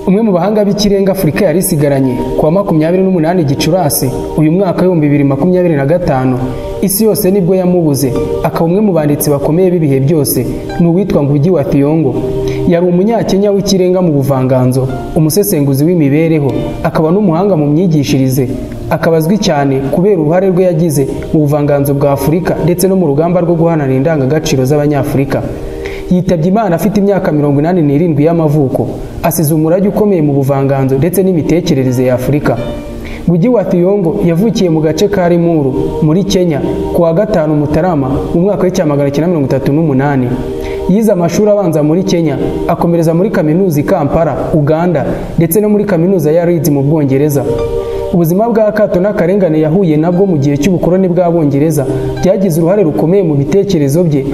Umwe mu bahanga b'ikirenga Afurika yari isigaranye ku wa 28 Gicurasi uyu mwaka w'2025, isi yose nibwo yamubuze, akaba umwe mu banditsi bakomeye b'ibihe byose, ni uwitwa Ngugi wa Thiong'o. Yari umunyakenya w'ikirenga mu buvanganzo, umusesenguzi w'imibereho, akaba n'umuhanga mu myigishirize, akaba azwi cyane kubera uruhare rwe yagize mu buvanganzo bwa Afurika ndetse no mu rugamba rwo guharanira indangagaciro z'Abanyafurika. Yitabye Imana afite imyaka 87 y'amavuko, asize umurage ukomeye mu buvanganzo ndetse n'imitekerereze ya Afurika. Ngugi wa Thiong'o yavukiye mu gace ka Limuru muri Kenya ku wa 5 Mutarama mu mwaka w'1938. Yize amashuri abanza muri Kenya, akomereza muri kaminuza i Kampala, Uganda, ndetse no muri kaminuza ya Leeds mu Bwongereza. Ubuzima bwa kato n'akarengane yahuye nabwo mu gihe cy'ubukoloni bw'Abongereza byagize uruhare rukomeye mu bitekerezo bye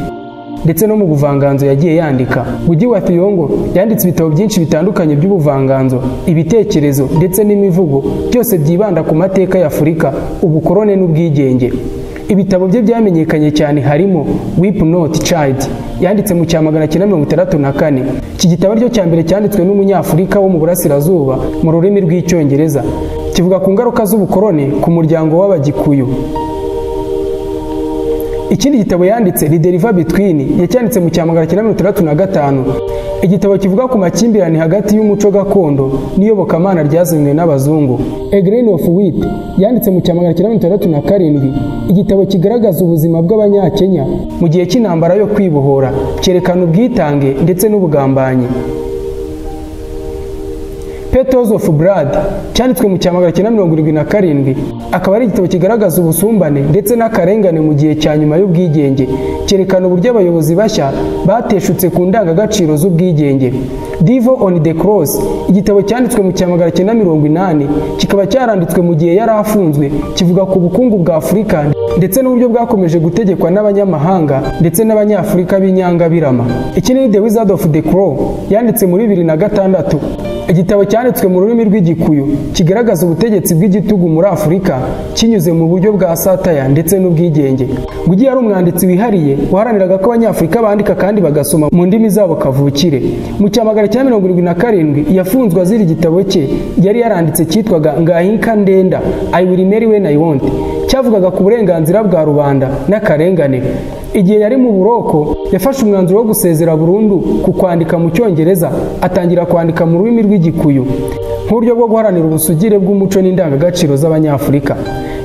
ndetse no mu buvanganzo yagiye yandika. Ngugi wa Thiong'o yanditse ibitabo byinshi bitandukanye by'ubuvanganzo, ibitekerezo ndetse n'imivugo, byose byibanda ku mateka ya Afurika, ubukoloni n'ubwigenge. Ibitabo bye byamenyekanye cyane harimo Weep Not Child yanditse mu 1964. Iki gitabo ryo cya mbere cyanditswe n'umunyafurika wo mu burasirazuba mu rurimi rw'Icyongereza, kivuga ku ngaruka z'ubukoloni ku muryango w'Abagikuyu. Ikindi gitabo yanditse ni The River Between, yacyanditse mu 1965. Igitabo kivuga ku makimbirane hagati y'umuco gakondo n'iyobokamana ryazanywe n'abazungu. A Grain of Wheat yanditse mu 1967, igitabo kigaragaza ubuzima bw'Abanyakenya mu gihe cy'intambara yo kwibohora, cyerekana ubwitange ndetse n'ubugambanyi. Petals of Blood cyanditswe mu 1977, akaba ari igitabo kigaragaza ubusumbane ndetse n'akarengane mu gihe cya nyuma y'ubwigenge, cyerekana uburyo abayobozi bashya bateshutse ku ndangagaciro z'ubwigenge. Devil on the Cross, igitabo cyanditswe mu 1980, kikaba cyaranditswe mu gihe yari afunzwe, kivuga ku bukungu bwa Afurika ndetse n'uburyo bwakomeje gutegekwa n'abanyamahanga ndetse n'Abanyafurika b'inyangabirama. Iki ni The Wizard of the Crow yanditse muri 2006. Igitabo cyanditswe mu rurimi rw'Igikuyu kigaragaza ubutegetsi bw'igitugu muri Afurika kinyuze mu buryo bwa satire ndetse n'ubwigenge. Ngugi yari umwanditsi wihariye waharaniraga ko Abanyafurika bandika kandi bagasoma mu ndimi zabo kavukire. Mu 1977 yafunzwe azira igitabo cye yari yaranditse cyitwaga Ngahika Ndenda, I Will Marry When I Want, cyavugaga ku burenganzira bwa rubanda n'akarengane. Igihe yari mu buroko yafashe umwanzuro wo gusezera burundu ku kwandika mu Cyongereza, atangira kwandika mu rurimi rw'Igikuyu nk'uburyo bwo guharanira ubusugire bw'umuco n'indangagaciro z'Abanyafurika.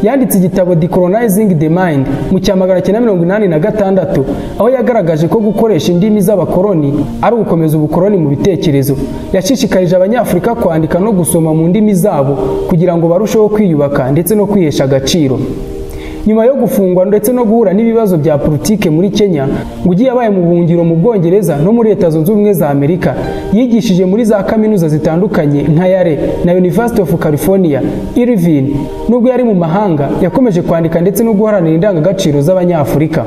Yanditse igitabo Decolonizing the Mind mu 1986, aho yagaragaje ko gukoresha indimi z'abakoloni ari ugukomeza ubukoloni mu bitekerezo. Yashishikarije Abanyafurika kwandika no gusoma mu ndimi zabo kugira ngo barusheho kwiyubaka ndetse no kwihesha agaciro. Nyuma yo gufungwa ndetse no guhura n'ibibazo bya politike muri Kenya, Ngugi yabaye mu buhungiro mu Bwongereza no muri Leta Zunze Ubumwe za Amerika. Yigishije muri za kaminuza zitandukanye nka Yale na University of California, Irvine. Nubwo yari mu mahanga, yakomeje kwandika ndetse no guharanira indangagaciro z'Abanyafurika.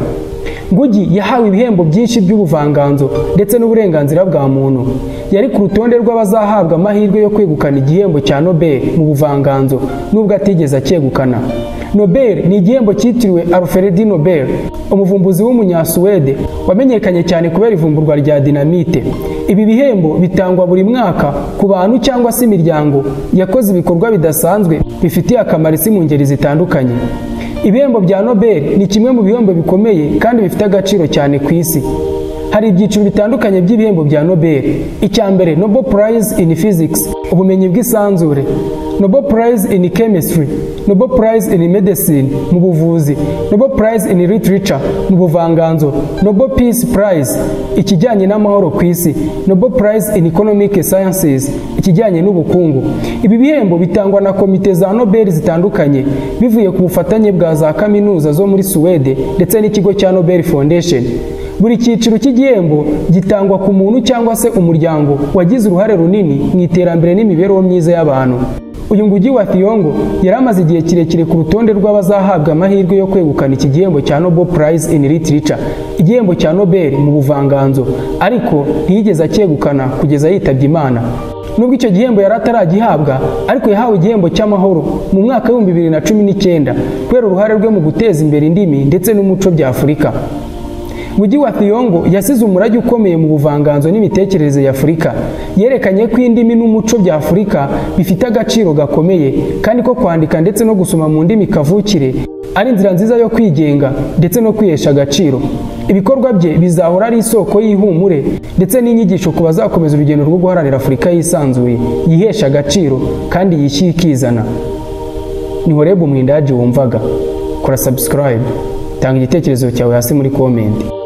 Ngugi yahawe ibihembo byinshi by'ubuvanganzo ndetse n'uburenganzira bwa muntu. Yari ku rutonde rw'abazahabwa amahirwe yo kwegukana igihembo cya Nobel mu buvanganzo, nubwo atigeze acyegukana. Nobel ni igihembo cyitiriwe Alfred Nobel, umuvumbuzi w'umunyasuwede wamenyekanye cyane kubera ivumburwa rya dinamite. Ibi bihembo bitangwa buri mwaka ku bantu cyangwa se imiryango yakoze ibikorwa bidasanzwe bifitiye akamaro isi mu ngeri zitandukanye. Ibihembo bya Nobel ni kimwe mu bihembo bikomeye kandi bifite agaciro cyane ku isi. Hari ibyiciro bitandukanye by'ibihembo bya Nobel. Icya mbere, Nobel Prize in Physics, ubumenyi bw'isanzure; Nobel Prize in Chemistry, Nobel Prize in Medicine, mu buvuzi; Nobel Prize in Literature, mu buvanganzo; Nobel Peace Prize, ikijyanye n'amahoro ku isi; Nobel Prize in Economic Sciences, ikijyanye n'ubukungu. Ibi bihembo bitangwa na komite za Nobel zitandukanye bivuye ku bufatanye bwa za kaminuza zo muri Suwede ndetse n'ikigo cya Nobel Foundation. Buri cyiciro cy'igihembo gitangwa ku muntu cyangwa se umuryango wagize uruhare runini mu iterambere n'imibereho myiza y'abantu. Uyu Ngugi wa Thiong'o yari amaze igihe kirekire ku rutonde rw'abazahabwa amahirwe yo kwegukana iki gihembo cya Nobel Prize in Literature, igihembo cya Nobel mu buvanganzo, ariko ntiyigeze acyegukana kugeza yitabye Imana. Nubwo icyo gihembo yari ataragihabwa, ariko yahawe igihembo cy'amahoro mu mwaka w'2019 kubera uruhare rwe mu guteza imbere indimi ndetse n'umuco bya Afurika. Ngugi wa Thiong'o yasize umurage ukomeye mu buvanganzo n'imitekerereze ya Afurika. Yerekanye ko indimi n'umuco bya Afurika bifite agaciro gakomeye, kandi ko kwandika ndetse no gusoma mu ndimi kavukire ari inzira nziza yo kwigenga ndetse no kwihesha agaciro. Ibikorwa bye bizahora ari isoko y'ihumure ndetse n'inyigisho ku bazakomeza urugendo rwo guharanira Afurika yisanzuye, yihesha agaciro kandi yishyira ikizana. Ni Horebu Mwindaji wumvaga. Kora subscribe, tanga igitekerezo cyawe hasi muri comment.